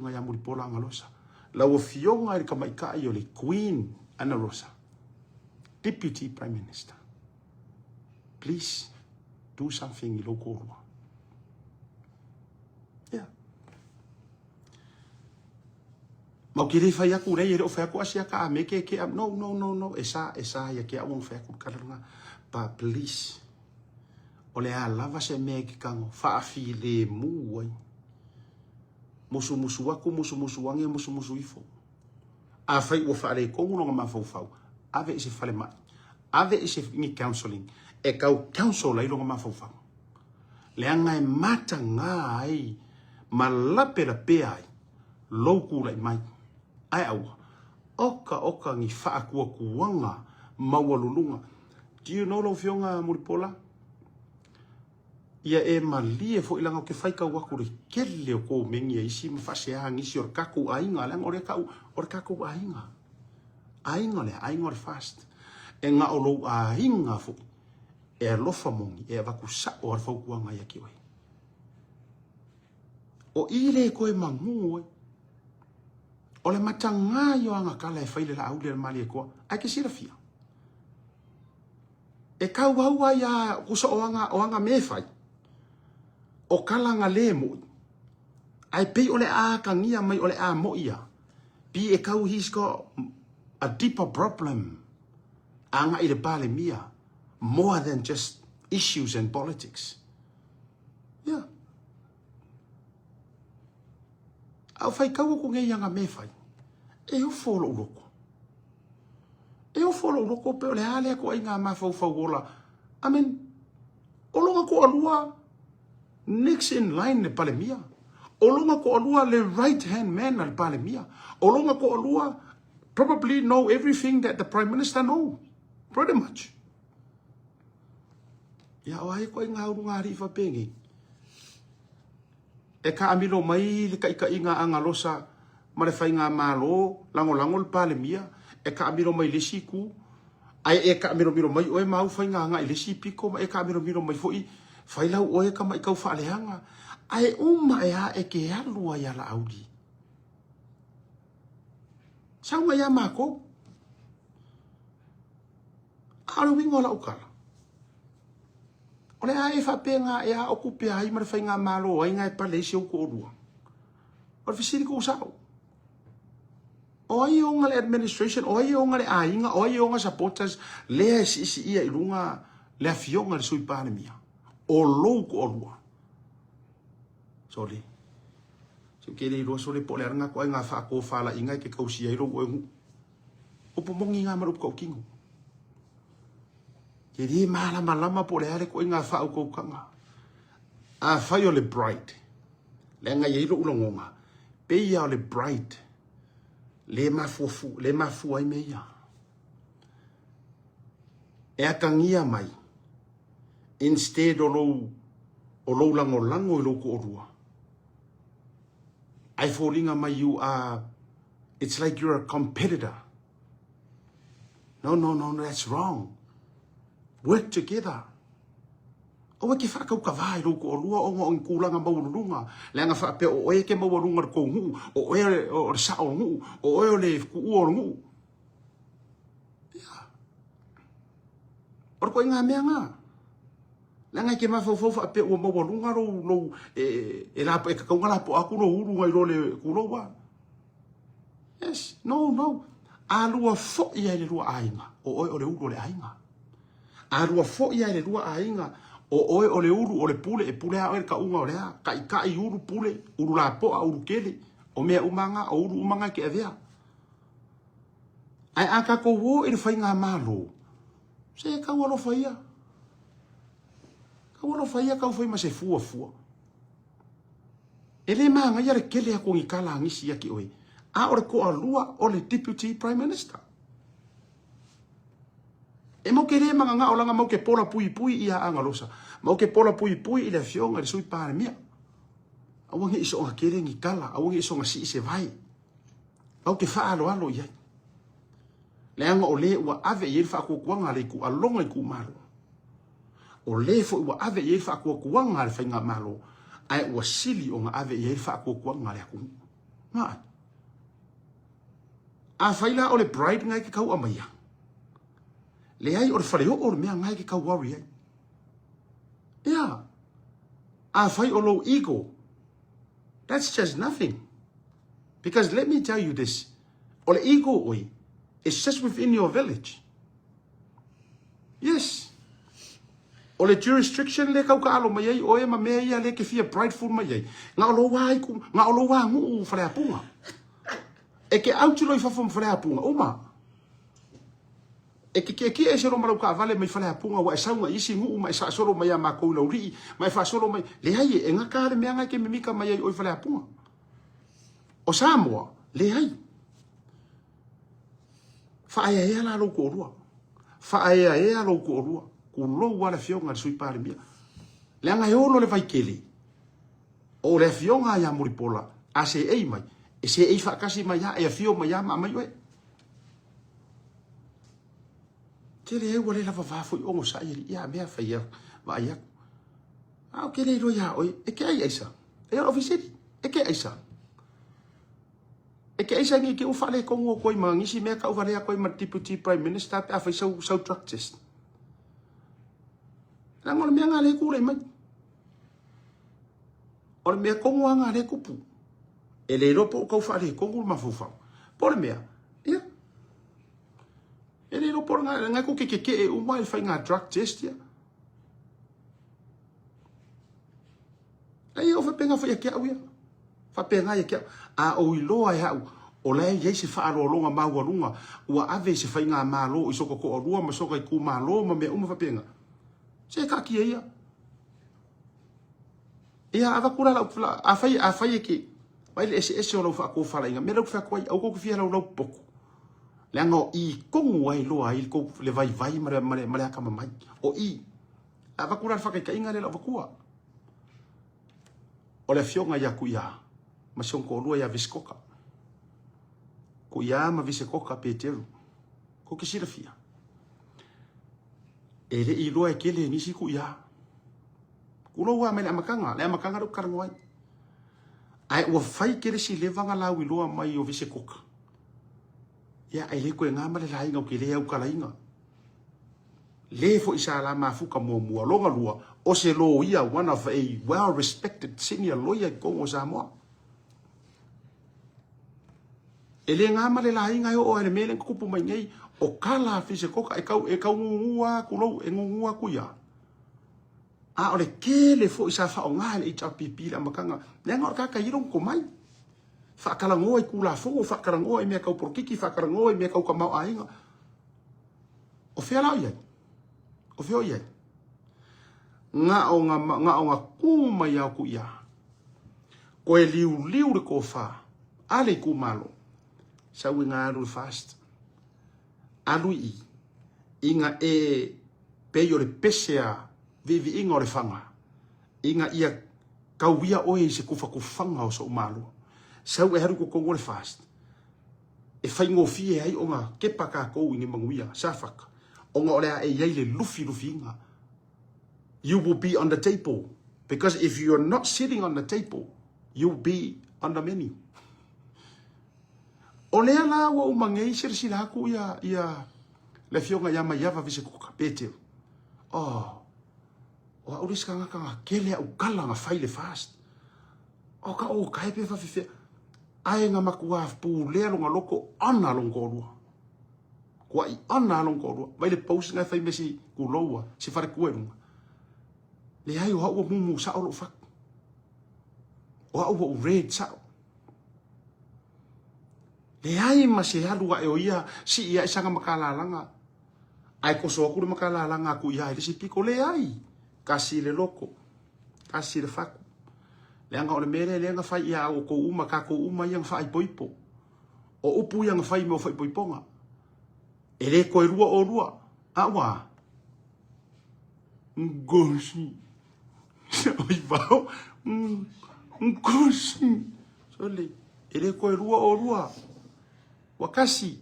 Afioga ia Mulipola Agalosa, lau Afioga i le Tamaitai o le Queen Ana Rosa, Deputy Prime Minister, please do something i lou toalua. Yeah. Mau ke le fai aku lei e le o fai aku asia ka a me ke ke no no no no e sa e sa ia ke au fai aku kala lunga but please o le a lava se mea ke kango faafilemu ai Musumusu aku, musumusu age, musumusu ifo. Afai ua faaletonu lona mafaufau, ave i se falemai, ave i se ni counseling e tau counsel ai lona mafaufau. Leaga e mataga ai ma lapelapea ai lou tulai mai. Ae aua, oka oka ni faatuatuaga maualuluga. Do you know lau Afioga Mulipola? Ia e malie foi leaga ou te faitau atu le tele o komeni a isi ma faasea nisi o le tatou aiga leaga o lea tau o le tatou aiga. Aiga o le aiga o le fast. E na o lou aiga foi e alofa moni e avatu sao a le fautuaga ia te oe. O i le toe manu ai. O le mataga ia o aga tala e fai le laauli a le Malietoa. Ae ke silafia. E kauau ai a kusa o aga o aga me fai. O kala nga le moi. Ai pei o le a kangia mai o le a moi ia. Pi e kau he's got a deeper problem. Anga i le palemia. More than just issues and politics. Yeah. A o faitau aku nei aga me fai. E ofo lou loko. E ofo lou loko pe o le a lea koaiga mafaufau ola. I mean, o lona toalua next in line le Palemia. O lona toalua le right hand man a le Palemia. O lona toalua probably know everything that the Prime Minister know. Pretty much. Ia, o ai koaiga uluga alii faapenei. E taamilo mai le taitaiga a Agalosa ma le Faigamalo Lagolago le Palemia, e taamilo mai le isi itu, ae e taamilomilo mai oe ma au faiga agai i le isi pito, ma e taamilomilo mai foi fai lau oe tamaitau faaleaga, ae uma e a e te alu ai a Laauli. Sau mai ia matou. A o le uiga o lau tala, o le a e faapea e a o tupe ai ma le faigamalo ai na e pale ai si ou toalua. O le fesili tuu sao. O ai e ona le administration, o ai e ona le aiga, o ai e ona supporters lea e siisiia i luga le afioga i le Sui Palemia. O lou toalua. Sole. Se ke le iloa sole po o le a lena ituaiga faatofalaiga e te tausia ai lou oe nuu. Upu moni ngā ma le upu tautino. Ke le malamalama po o le a le ituaiga faautautaga. Afai o le bride, leaga e i ai lou lagona, pei lava o le bride le mafuafu, le mafua ai mea ia. E atagia mai, instead o lou, o lou lagolago i lou toalua, ae foliga mai you are It's like you're a competitor. No, no, no, no, that's wrong. Work together. Aua ke whaakaukawā i lou toalua ona o ni tulaga maualuluga. Leaga faapea o oe ke maualuga o le tou nuu, o oe o le sao o le nuu, o oe o le tuua o le nuu. Ia. O le ituaiga mea na. Leaga e te mafaufau faapea ua maualuga lou, lou, e, e, e, e tatau ona lapoa atu lou ulu nai lo le tulou a. Yes, no, no. A lua foi ai le lua aiga, o oe o le ulu o le aiga. A lua foi ai le lua aiga, o oe o le ulu o le pule, e pule a oe le tauga o le a, taitai ulu pule, ulu lapoa, ulu kele, o mea uma nga, o ulu uma nga e te avea. Ae a tatou o i le faigamalo, se tau alofa ia. Tau alofa ia tau fai ma se fuafua. E le manaia le kele atu o ni tala a nisi ia te oe, a o le toalua o le Deputy Prime Minister. E mau ke le magagao leaga mau ke pola puipui ia Agalosa, mau ke pola puipui i le afioga i le Sui Palemia. Aua ne i soona kele ni tala, aua ne i soona sii se vae. Mau ke faaaloalo i ai. Leaga o le ua ave i ai le faatuatuaga a le itualoga itumalo. O le foi ua ave i ai le faatuatuaga a le faigamalo, ae ua sili ona ave i ai le faatuatuaga a le atunuu. Nga. Afai la o le bride nga e ke tau aumaia. Leai o le faleoo le mea nga e ke tau worry ai. Ia. Afai o lou ego. That's just nothing. Because let me tell you this. O le ego oe, it's just within your village. Yes. O le jurisdiction le kau kaalo mai ai oe ma mea ia le ke fia prideful mai ai. Nga o lou ai ku, nga o lou nuu Faleapuga. E ke autilo i fafo ma Faleapuga, uma. E ke kiekie e se ro malau kaavale mai Faleapuga wa e saunga isi nuu ma e saasolo mai a makou i Laulii, ma e faasolo mai. Leai e, e ngaka le mea ngai ke mimika mai ai oi Faleapuga. O Samoa, leai. Faaeaea la lou toalua. Faaeaea lou toalua. Kulou lava le afioga i le Sui Palemia. Leaga e ono le vaikele. O le afioga ia Mulipola, a seei mai, e seei faatasi mai lava, e afio mai lava ma aumai oe. Tele ai ua le lava va foi onosai alii ia mea fai a vaai atu. A o ke le iloa iā oe, e ke ai aisa. E o le ofiseli, e ke aisa. E ke aisa nei ke ua faaletonu atu ai ma nisi mea tau valea atu ai ma le Deputy Prime Minister pe a fai sau, sau drug test. Leaga o le mea nga le tulai mai. O le mea tonu lava nga le tupu. E le iloa po o tau faaletonu le mafaufau. Po o le mea, ia, e le iloa po o le nga tou te tetee uma i le faiga drug test ia. Ai o faapena foi ia te au ia. Faapena ia te au. A ou iloa e au, o la e i ai se faaaloaloga maualuga ua ave i se faigamalo i sota toalua ma sota itumalo ma mea uma faapena. Se taatia ia. Ia avatu la lau, afai, afai e ke, vaai le eseese o lau faatofalaiga, mea lea ou te fai atu ai, aua tou te fia laulau popoto. Leaga o i tonu ai loa ai le vaivai ma le, ma le, ma le atamamai. O i. Avatu la le faataitaiga lea i lau matua. O le afioga ia Kuia ma si ona toalua ia Visikoka. Kuia ma Visekoka Peteru. Kou te silafia. E le i iloa e kele e nisi Kuia. Kulou lava mai le amataga, le amataga lea ou te talanoa ai. Ae ua fai tele si leva na lauiloa mai o Visekoka. Ia, e le toe na ma le laina ou te le aukalaina. Le foi sa la mafuta muamua. Lona lua, o se loia, one of a well respected senior lawyer i totonu o Samoa. E le na ma le laina e oo ai le mea lea na tutupu mai nei, o tala a Fisekoka e tau, e tau gugu lava tulou, e gugu atu ia. A o le tele foi sa faaaoga e le HRPP i le amataga, leaga o le tagata e i ai lona tomai. Faatalanoa i Tulafono, faatalanoa i mea tau polokiki, faatalanoa i mea tau tamaoaiga. O fea la o i ai? O fea o i ai? Na o na, na o na kū mai au ku ia. Koe liuliu le tofa a le itumalo. Sau i ngā alu le fast. Alu i i nga e pei o le pese a viiviiga o le faga ina ia tauia oe i se kufakufaga o sou malo. Sau e alu i totonu o le fast. E faigofie ai ona kepa tatou i ni manuia, safaka, ona o le a e i ai le lufilufiina. You will be on the table because if you are not sitting on the table, you will be on the menu. O lea la ua uma nei silasila atu ia, ia le afioga ia Maiava Visekuka, Petero. Oh, o au le isi tagata na kele au tala na fai le fast. O ka o kae pe faafefea. Ae na matua pulea lona loto ona lona toalua. Kuai ona lona toalua. Vai le post na fai me si kuloua, si faletua i luga. Leai o au ua mumu sao lou fatu. O au ua ou red sao. Leai ma se alu ae o ia sii ae sana makalalaga. Ae koso atu le makalalaga atu ia i le isi piko. Leai, kasi le loko, kasi le fatu. Leaga o le mea lea lea na fai ia outou uma, tatou uma ia na faaipoipo. O upu ia na fai mo faaipoipoga. E le toe lua olua. A ua? Ngosi. Oi vao. Ngosi. Sole. E le toe lua olua. Ua kasi.